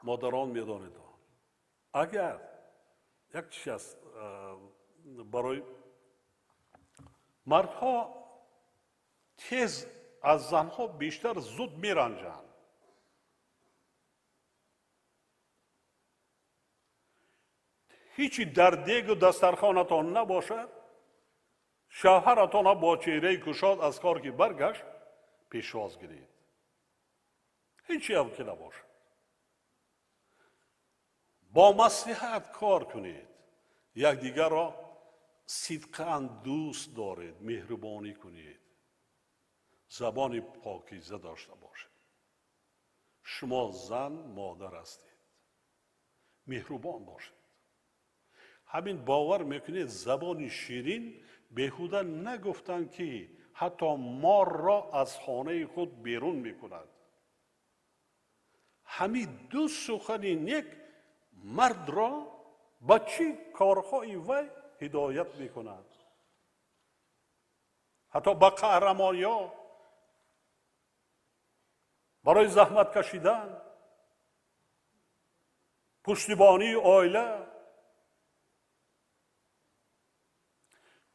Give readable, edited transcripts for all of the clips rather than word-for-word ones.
Модарон, медонед, агар як чиз аст барои мардҳо, тез аз занҳо бештар зуд меранҷанд. Ҳечи дар дегу дастархонатон набошад, шавҳаратона бо чеҳраи кушод аз кор ки баргашт, пешвоз гиред. Ҳечи ҳам ки набошад, бо маслиҳат кор кунед, якдигарро сидқан дӯст доред, меҳрубонӣ кунед, забони покиза дошта бошед. Шумо зан, модар ҳастед, меҳрубон бошед. Ҳамин бовар мекунед, забони ширин беҳуда нагуфтанд, ки ҳатто морро аз хонаи худ берун мекунад. Ҳамин ду сухани нек мардро ба чӣ корҳои вай ҳидоят мекунад, ҳатто ба қаҳрамониҳо, барои заҳмат кашидан, пуштибонии оила.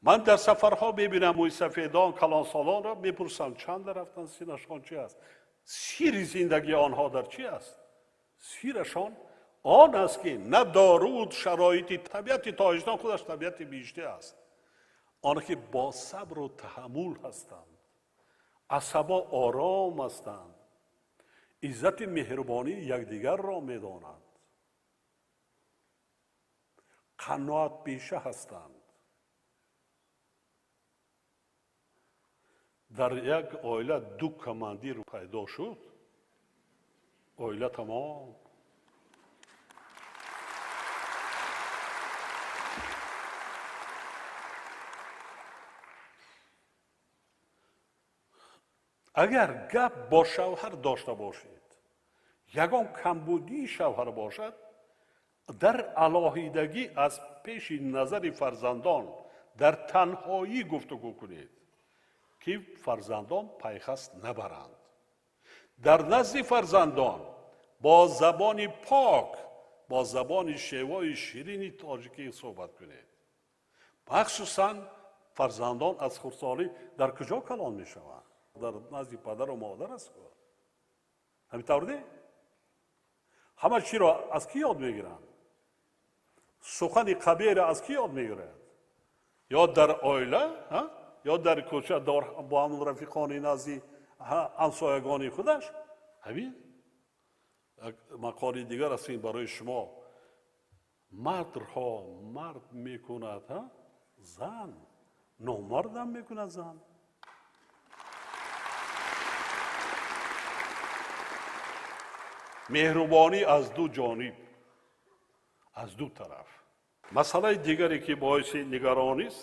Ман дар сафарҳо мебинам мӯйсафедон, калонсолонро, мепурсам, чанд рафтан, синашон чи аст, сири зиндагии онҳо дар чи аст? Сирашон он аст, ки на доруд шароити табиати Тоҷикистон худаш табиати биҳиштӣ аст, оне ки бо сабру таҳаммул ҳастанд, асабо ором ҳастанд, иззати меҳрубонии якдигарро медонанд, қаноатпеша ҳастанд. Дар як оила ду командир пайдо шуд, оила тамом. Агар гап бо шавҳар дошта бошед, ягон камбудии шавҳар бошад, дар алоҳидагӣ аз пеши назари фарзандон дар танҳоӣ гуфтугӯ кунед, ки фарзандон пайхаст набаранд. Дар назди фарзандон бо забони пок, бо забони шевои ширини тоҷикӣ суҳбат кунед. Махсусан фарзандон аз хурдсолӣ дар куҷо калон мешаванд? Дар назди падару модар аст. Ҳамин тавр не? Ҳама чиро аз кӣ ёд мегиранд? Сухани қабеҳро аз кӣ ёд мегирад? Ё дар оила, ё дар кӯча бо ҳамон рафиқони назди ҳамсоягони худаш. Ҳамин мақоли дигар аст ин барои шумо. Мардҳо мард мекунад, зан номардам мекунад зан. Меҳрубонӣ аз ду ҷониб, аз ду тараф. Масъалаи дигаре ки боиси нигаронист